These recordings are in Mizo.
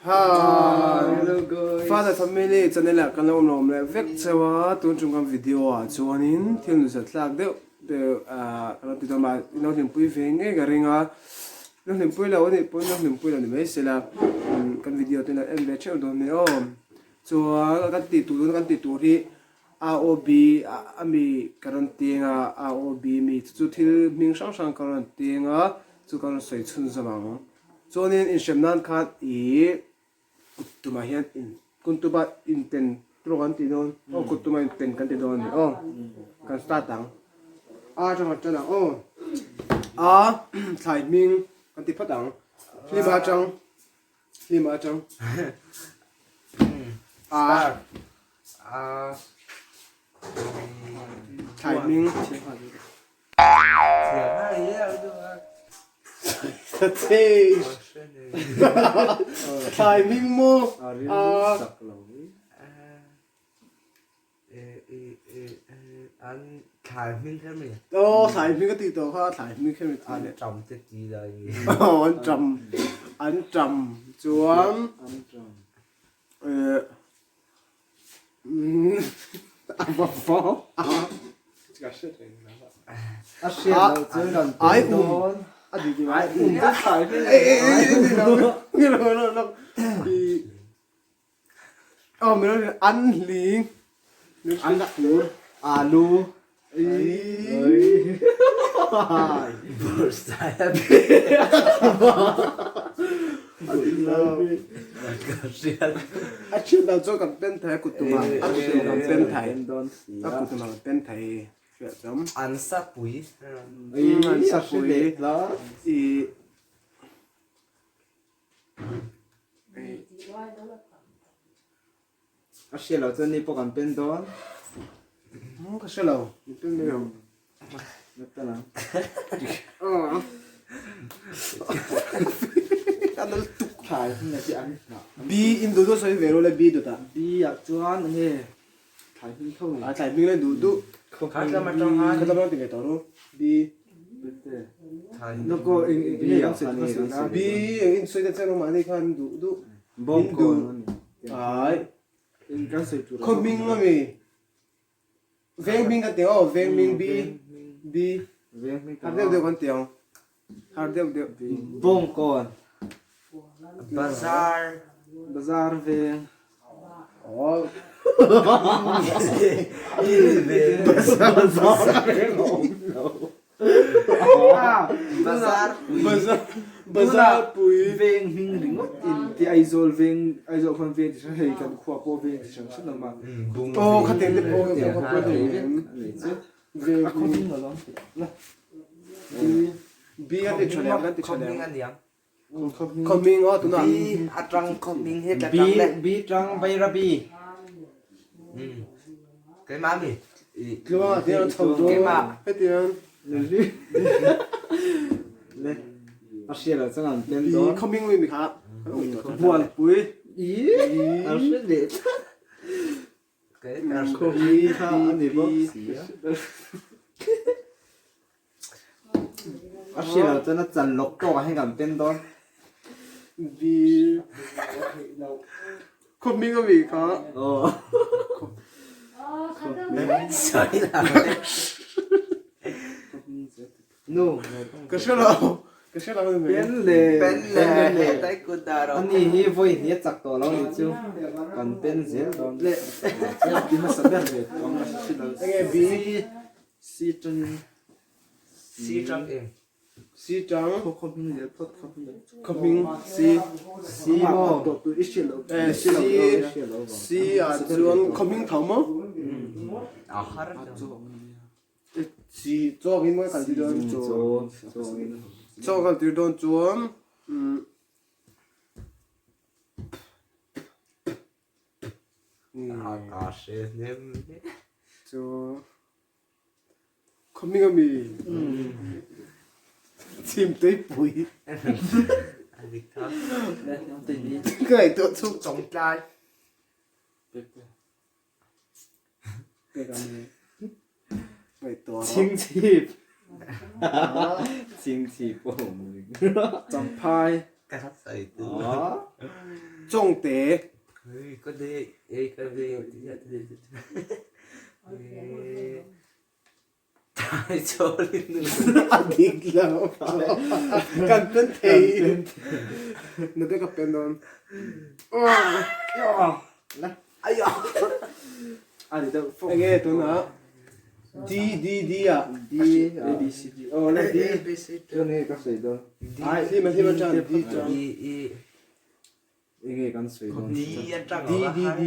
Hi! Hello guys! Father Family channel ah kan lo awm lawm leh vek cheu a, tun chung kan video ah chuanin thil nuzat tlak deuh deuh ah ka lo ti dawn a, in lo hlimpui ve ngei ka ring a, in lo hlimpui lo anih pawhin lo hlimpui lo ni mai sela, kan video te in lo en ve theuh dawn nia aw. Chuan kan tih tur tuna kan tih tur hi AOB a mi ka rawn teng a, AOB mi chu chu thil hming hrang hrang ka rawn teng a, chu ka rawn sawi chhunzawm ang. Chuanin inhrem nan khan ih kut tumah hian in kun tuma inpen tawk an ti dawn aw kut tuma inpen kan ti dawn a ni aw kan start ang a atang kan tan ang aw a thlai hming kan ti phawt ang hlim atang hlim atang a thlai hming. Thlai hming maw a. Thlai hming kher mai. Aw thlai hming ka tih tawh kha thlai hming kher mai. An ṭam te ti lai. Aw an ṭam an ṭam chuan. An ṭam. A hriat loh chuan kan pen dawn. An fur alu. A thian lo chuan kan pen thei a kut tumah a kut tumah kan pen thei a kut tumah kan pen thei hriat chawm. An sapui. An sapui i. A hria lo chuan ni pawh kan pen dawn. Ka hre lo, min pen mai ang. Na pen ang. A nal tuk. Thlai hming a chi an hnah. B in duh duh sawi ve ru le B dawt ah. B ah chuan enge thlai hming tho ni. A thlai hming le duh duh. Kha tlam atang khan. Kha tlam atang ti ve tawh ru. B. Nako eng eng nge kan sawi kan sawi na. B eng in sawi ta chiang mahni khan duh duh. Bawng kawn a ni. Ai. Eng kan sawi tur. Khaw hming a mi. Veng hming kan ti ang aw veng hming B B Veng hming har deuh deuh kan ti ang. Har deuh deuh. Bawng kawn. Bazar. Bazar veng. Aw. Bazar pui. Bazar pui. Veng hming ringawt in ti Aizawl veng Aizawl khawn veng ti hran hei kan khua pawh veng ti hran hran awm a. Aw khatiang te pawh kan khua pawh hei veng A khaw hming alawm la. B kan ti tha leh ang kan ti tha leh ang. Khaw hming aniang. Khaw hming aw tunah. B atang khaw hming hi ka tang le. B tang Bairabi. Keimah mi. Tluang ah tiang chho dawn. Keimah. Hetiang. Le. A hria lo chuan an pen B dawn. khaw hming mi mi kha. Bualpui. I. A hre leh tlat. Khaw hming kha a ni bawk si a. A hria lo chuan a chan lawk tawk ah hian kan pen dawn. B Khaw hming a mi kha. Aw. Nu. Ka hre lo. Ka hre lo ni mai. Pen le. Pen le. Hetai kut dah rawh. Ani hi vawi hnih a chak tawh lo ni chu. Kan pen zel dawn. Le. Ti hmasa ber ve tawh ang a hre lo. Enge B? C tangin. C tang eng. C tang. Khaw khaw hming leh phawt khaw hming. Khaw hming C. C maw. Tawh tur i hriat loh. Eh C. C ah chuan khaw hming tho maw? A har chu. C chaw in maw kal tir dawn. Chaw. Chaw in. Chaw kal tir dawn chuan. A hre hnem. Chu. Khaw hming a mi? Chhim tuipui. A dik tho. Ka ngaihtuah chhung. Chawngtlai. Pek a mi. Ngaihtuah. Chingchhip. Chingchhip pawh awm ring. Champhai. Ka sawi tu. Chawngte. A dik lo. Kan pen thei. Na te ka pen dawn. Enge tunah D D D ah D A B C D oh le D chuan enge ka sawi dawn Hlim a hlim atang D chuan enge kan sawi dawn D atang D D D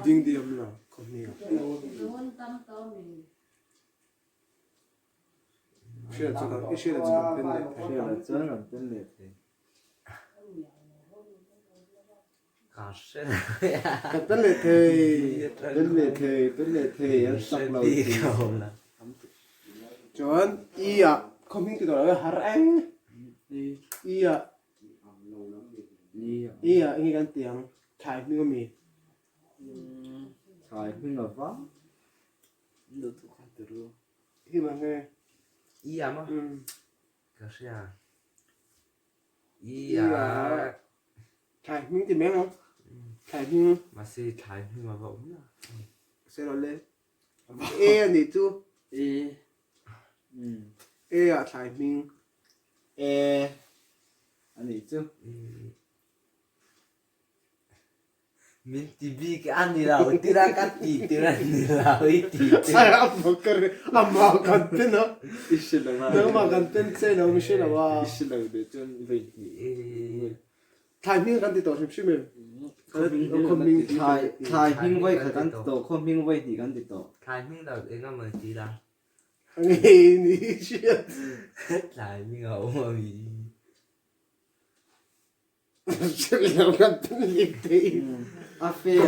Ding D awm lo khawhni ah Hriat chuan i hriat chuan kan pen leh thei hriat chuan kan pen leh thei. Ka pen leh thei. Pen leh thei, pen leh thei an sak lo thei. Chuan i ah khaw hming ti tawh lo har eng. I ah i ah enge kan ti ang thlai hming ami. Thlai hming a vang. Hi mang nge. I ah maw? Ka hria. I a. Thlai hming ti mai ang. Thlai hming. Mahse thlai hming a va awm la. Se lo le. E a nih chu. E. E ah thlai hming. E a nih chu. Min ti bik a ni lo tira ka ti tir a ni lo i ti tir. Ai a ma ka ri a ma kan pen a. I hre lo a. Nangmah kan pen che lo mi hre lo a. I hre lo deuh chuan vei hnih. Thlai hming kan ti tawh hrim hrim em? Khaw hming thlai thlai hming vawi khat kan ti tawh khaw hming vawi hnih kan ti tawh. Thlai hming lo eng emaw ti la. Ngei ni hriat. Thlai hming a awm a mi. A fe A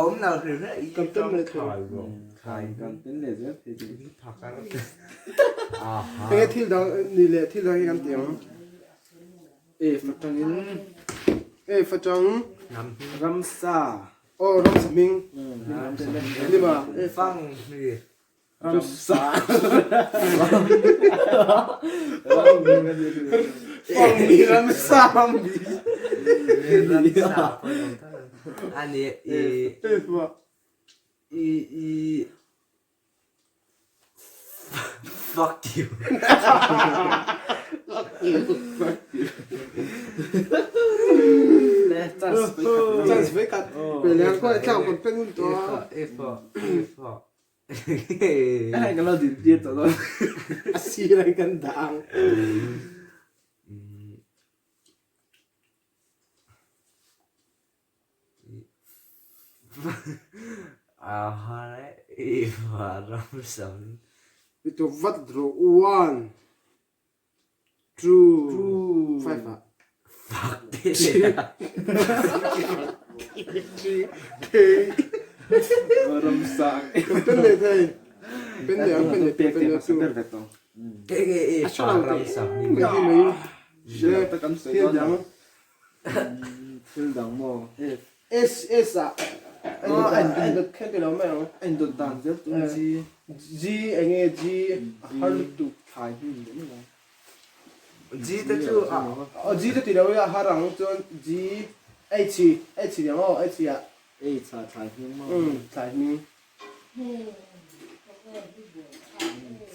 awm lo hrim hrim i Khai kan pen leh zel thei chu. Enge thil dang ni leh thil dang hi kan ti ang. E fatangin. E fatang. Ramsa. Aw ramsa hming. Lima. Fang hmi. Ramsa. Fangmi ramsa mi. Ramsa ani i i i fuck you. Fuck you. Fuck you. Le chance vei khat. Chance vei khat. Pe leng ko tlang kon pen un to. E for e for. Hei ka lo din tir tawh dawn. A sir ang kan dah ang. I tu vat rawh one two five ah. Kan pen leh thei. Pen leh ang pen leh pen leh tu. A tha lo teh mai hi mai. Thil dang. Thil dang maw? S S ah. A indawt kher ti lo mai ang. A indawt dan zel chu G. G enge G a har lutuk. Thlai hmun leh mai ang. G te chu a. Aw G te ti lo ila har ang chuan G H H ni ang aw H ah. H ah thlai hming maw? Umm thlai hming.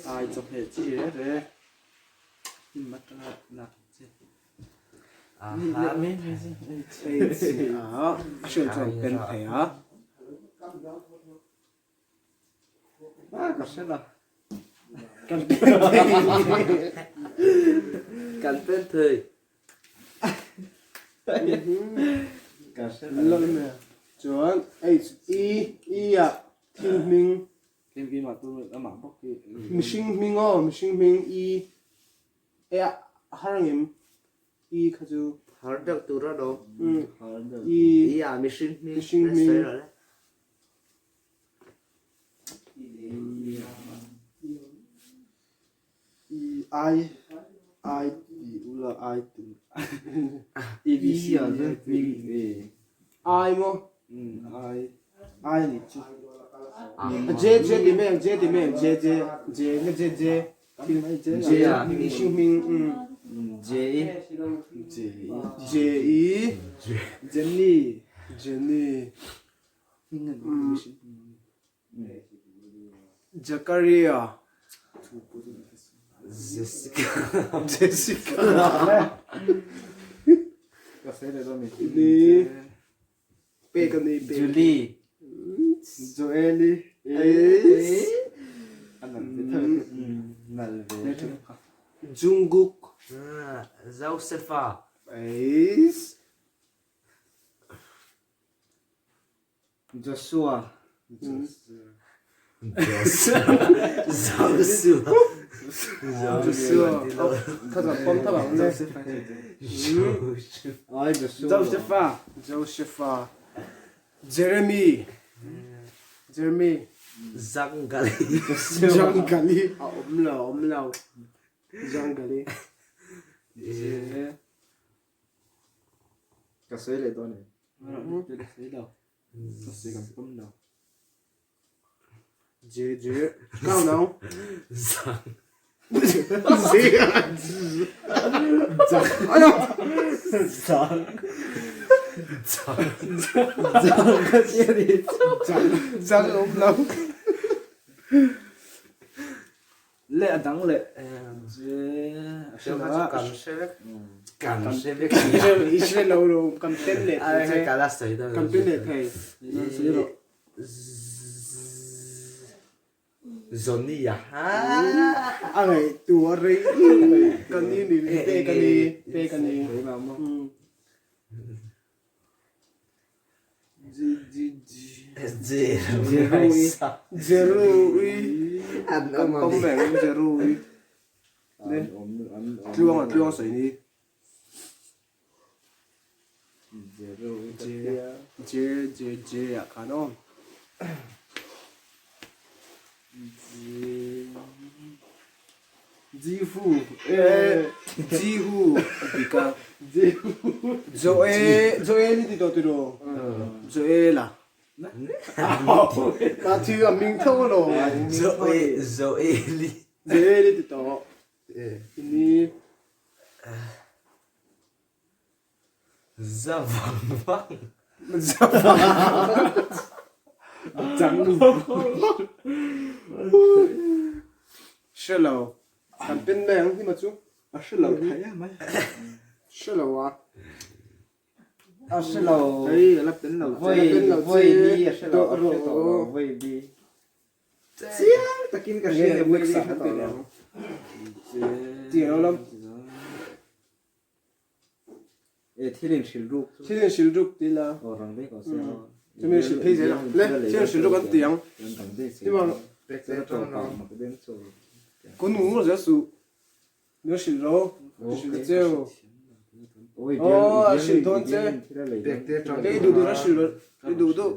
Thlai chawhmeh chi re re. Hnim atanga lak chi. H ah a hriat chuan pen thei a. Ah ka hre la. Kan pen thei. Kan pen thei. Ka hre la. Chuan H E E ah thil hming. Thil hming ah chu amah bawk hi. Mihring hming aw mihring hming E e a har angem E kha chu. Har deuh tur a lo. E E ah mihring hming. Mihring hming. I I I ti ula I ti A B C ah chuan hming e I maw I I ni chu. J J ti mai ang J ti mai ang J J J nge J J J mihring hming J I J I Jenny Jenny Zakaria Jessica Jessica Pek a ni pek. Julie. Joeli. Jungkook. Josepha. Eiss. Joshua. Joshua. Joshua. Pawm tha bang le. Ai Joshua. Josepha. Josepha. Jeremy. Jeremy. Zangali. Zangali. A awm lo, awm lo. Zangali. Ka sawi leh dawn em? Ka sawi lo. Ka sawi kan pawm lo. Je je. Kau nau. Zang. Zang. Ayo. Zang. Zang. Zang ka sia ni. Zang. Zang awm lo. Leh a dang leh. Kan hre vek. Kan hre vek. I hre lo lo kan pen leh thei. Ka la sawi dawn. Kan pen leh thei. Johnny a. A ngaih tu a rei kan ni ni pe ka ni pe ka ni. Jerui kan pawm reng Jerui tluang a tluang sawi ni J J J ah khan aw Jihu eh Jihu a ti ka Joe Joel i ti tawh tiraw Joel a ka thi a hming tho alawm Joe Joel i Joel i ti tawh ini Za vang vang. Za vang vang. Chang Hre lo. Kan pen mai ang hima chu. A hre lo thei em mai. Hre lo a. A hre lo. Hei a la pen lo. Voi voi li a hre lo. A hre tawh lo. Voi li. Chiang takin ka hria voi li a hre tawh lo. Tiang lo lam. E thil in hrilh ruk chu. Thil in hrilh ruk ti la. Aw rang daih ko se aw. Chumi in hrilh phei zel ang. Le thil in hrilh ruk an ti ang. Ti bang. Kun ngur zel suh. Min hrilh ro. Hrilh ta cheu. Aw hrilh dawn che. Kei duh duh a hrilh ro. I duh duh.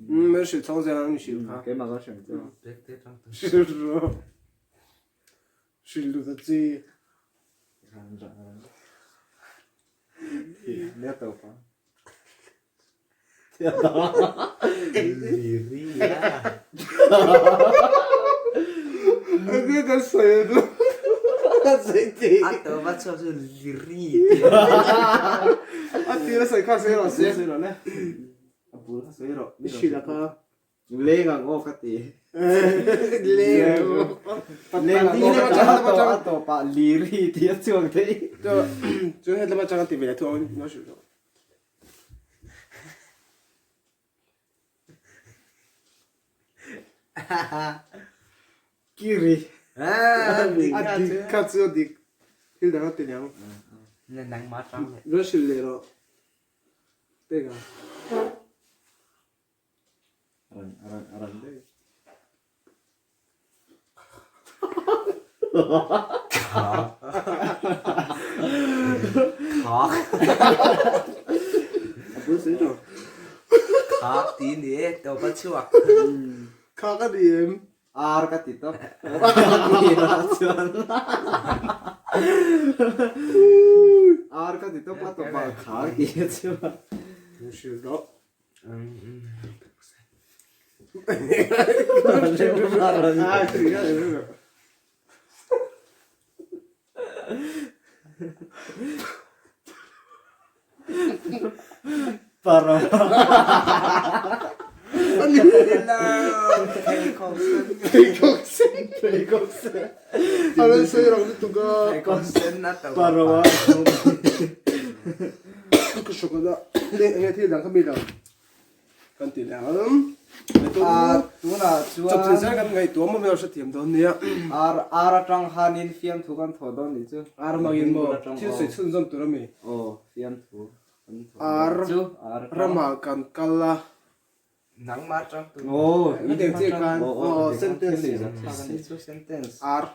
Min hrilh chhawng zel ang i hrilh kha. Hrilh ro. Hrilh duh ta chi. Ka sawi a duh. Ka sawi thei. A tawp a chhuak chu liri. A tir a sawi kha sawi rawh se. A bul kha sawi rawh. I hrilh a kha. Leng ang aw ka ti. Leng ang aw. Leng aw a tawpah liri tih a chhuak daih. Chuan hetlama atanga ti ve leh thung ang hrilh rawh. Kiri. A dik kha chu a dik. Thil dang a ti niang. Nangmah atang leh. Rawn hrilh leh rawh. Pek ang. Khak ti ni e tawp a chhuak. Khak a ni em? Ar ka ti tawp. Ar ka ti tawp a tawp ah khak ti a chhuak. Hrilh rawh. A rawn sawi rang lutuk a. Ka hrawk a enge thil dang kha mi dang. Kan ti leh ang. Tunah chuan. Chawpchilh zel kan ngaihtuah maw hmel hrethiam dawn nia. Ar ar atang khanin fiamthu kan thawh dawn nih chu. Ar hmangin maw thil sawi chhunzawm tur ami? Aw fiamthu kan thawh dawn chu. Ar ramah kan kal a. Nangmah atang tur. Aw hetiang chiah khan aw sentence sentence. Ar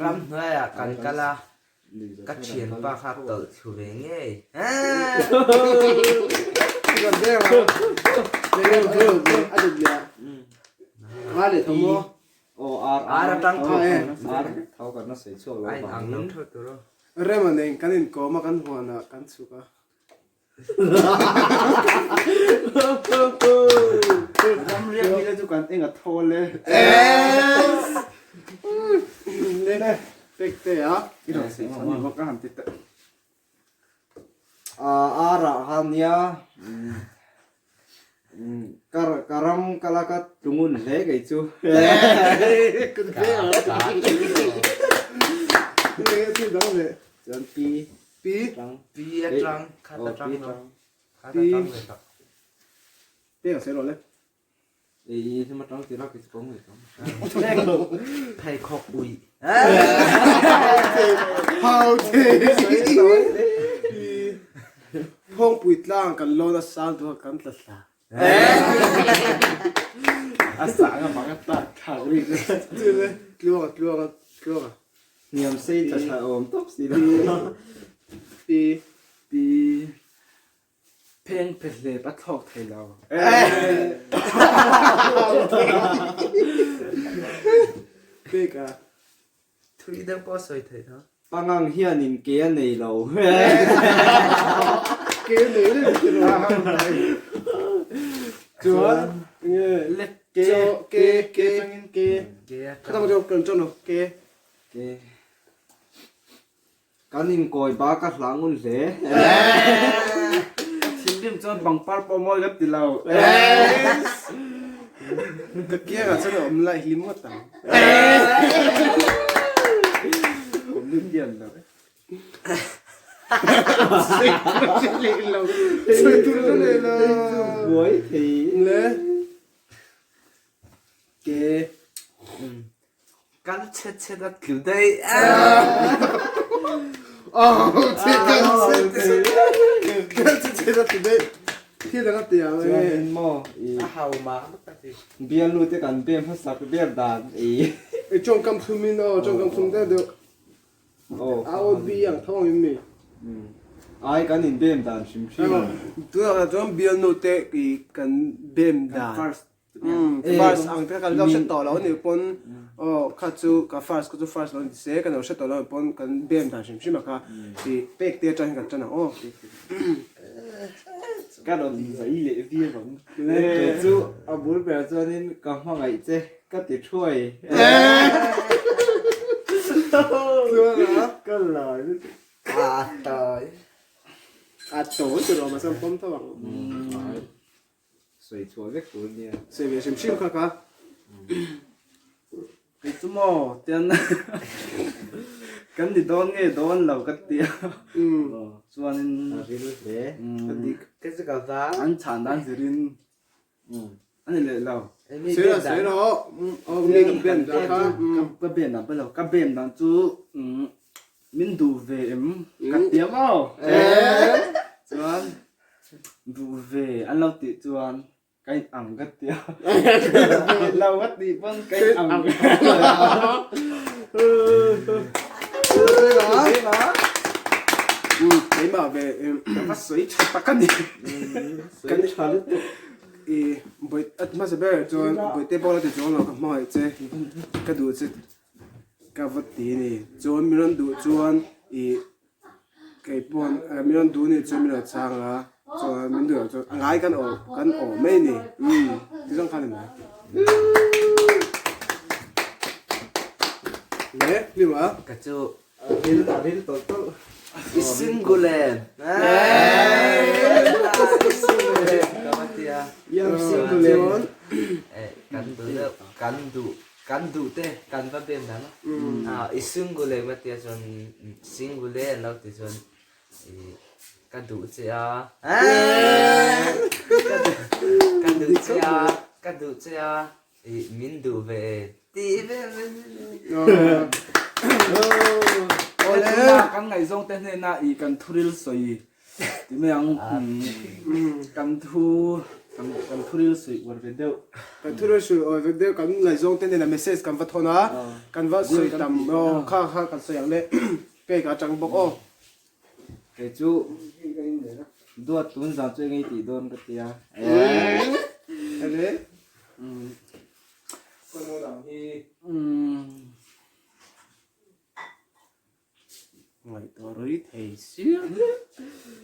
Ramhnuaiah kan kal a, ka thianpa kha tawlh thlu ve ngei. Ar atang tho a inang lo theuh tur aw. Rema nen kan inkawm a, kan huanah kan chhuk a. Ram riak hi chu kan eng a thawl e. Le pek te a. I rawn sawi chhan ni bawk a han ti ta. A arah kha nia ka ka ram ka la ka tlungun hle kei chu. Chuan pi Pi. Pi atang khat atang lo. Khat atang ve tak. Pi ang sawi rawh le. Ei hlim atang tira kei chu ka awm ngei tawh. Pheikhawk ui. Hau the. Phawngpui tlang kan lawn a sang tur kan tla thla. A sang a bang a tlak thlak ri. Tluanga tluanga tluanga. Hniam sei tla tha awm tawp si lo. Pi. Pi. Pheng phe hlep a thlawk thei lo. Pek a. Thui deuh pawh sawi thei tho. Pangang hianin ke a nei lo. Ke a nei reng ti lo. Chuan nge le ke ke ke changin ke. Ke a Khatang chu kan ṭan lo ke. Ke. Kan inkawi ba ka hla ngun hle. Thinrim chuan pangpar pawh mawi ka ti lo. Ka kiangah chuan a awm lai hlim ngawt ang. Awm lim dian lo. Sawi tur ka nei lo. Buai thei. Le. Ke. Kal chhet chhet a tlu daih a. Kal chhet chhet a tlu daih. Thil dang a ti ang e. Chuanin maw i. A hau mah ka ti. Bialnu te kan bem hmasak ber dan i. I tawngkam thlum in aw tawngkam thlum deuh deuh. A aw bi ang tho ang in mi. Ai kan in bem dan hrim hrim. Tunah chuan bialnu te i kan bem dan. First First ang te kan lo hre tawh lo anih pawn aw kha chu ka first ka chu first lo ni se kan lo hre tawh lo anih pawn kan bem dan hrim hrim a kha tih pek te atang hian kan tan ang aw. Ka rawn zai leh viau ang. Kei chu a bul ber chuanin ka hmangaih che ka ti thuai. Ka la lutuk. A tawi. A tawi tur awm a chuan pawm tho ang. Sawi chhuah vek tur nia. Sawi ve hrim hrim kha ka. Kei chu maw tian kan ni dawn nge dawn lo ka ti a. Chuanin a ril hle. A dik. Kei chu ka va. An chhan dan zirin a ni leh lo. Sawi rawh sawi rawh. Aw mi ka bem dan kha. Ka bem dan pawh lo. Ka bem dan chu min duh ve em ka ti a maw. Chuan Duh ve an lo tih chuan ka in ang ka ti a, duh lo ka tih pawn ka in ang ka ti a. Keimah ve ka va sawi tha tak a ni. Sawi tha lutuk. I bawih a hmasa ber chuan bawihte pawh la ti chuang lo ka hmangaih che ka duh che ka va ti a ni. Chuan min rawn duh chuan i. Ih kei pawn min rawn duh nih chuan min rawn chhang a, chuan min duh loh chuan a ngai kan awh kan awh mai a ni. Umm ti zawng kha a ni mai. Le hlim a. Ka chu A ril a ril tawlh tawlh. I single em? I single em ka va ti a. I am single em? Kan duh deuh kan duh kan duh te kan va bem dan a. I single em ka ti a chuan single e an lo ti chuan ka duh che a. Ka duh che a ka duh che a. Ih min duh ve e tih ve ve Awle kan ngaihzawng te hnena ih kan thuril sawi ti mai ang kan thu kan thuril sawi uar ve deuh kan thuril sawi uar ve deuh kan ngaihzawng te hnena message kan va thawn a kan va sawi tam aw kha kha kan sawi ang le pek atang bawk aw Kei chu duat tun zan chu engei tih dawn ka tia. Ane. Kawng dang hi. Ngaihtuah rui thei sia.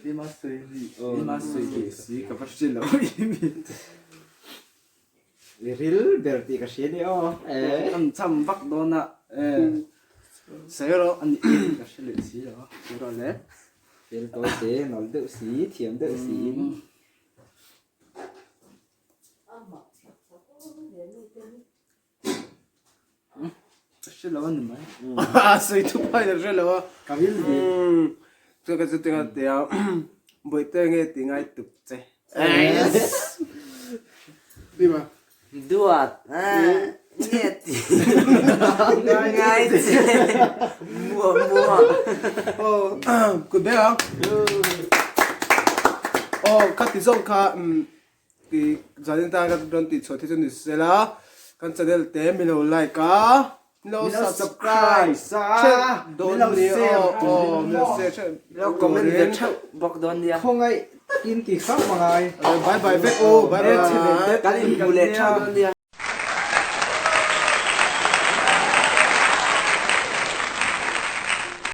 Tlema sawi ri, tlema sawi ve si ka va hre lo i mi. I ril ber tih ka hria nia aw. Kan cham vak dawn a. Sawi rawh. A nih em ka hre leh si lo. Sawi rawh le. Fel tawi te, nal deuh si, thiam deuh si in. Ka hre lo a ni mai. A sawi thu pawh in a hre lo a. Ka ril ve. Chuan ka chu tinga tia Bawihte nge ti ngai tuk che. Ni ma. Duat nge ti ngai che. Muah muah. Aw kut beng ang. Aw ka ti zawng kha Tih zanin tan ka rawn tih chhuah thei chu ni se la, kan channel te min lo like a, min lo subscribe theuh dawn nia aw aw min lo share theuh Min lo comment ve theuh bawk dawn nia. Khawngaih takin ti hrang mangai. Bye bye vek u bye bye. Kan inhmu leh theuh dawn nia.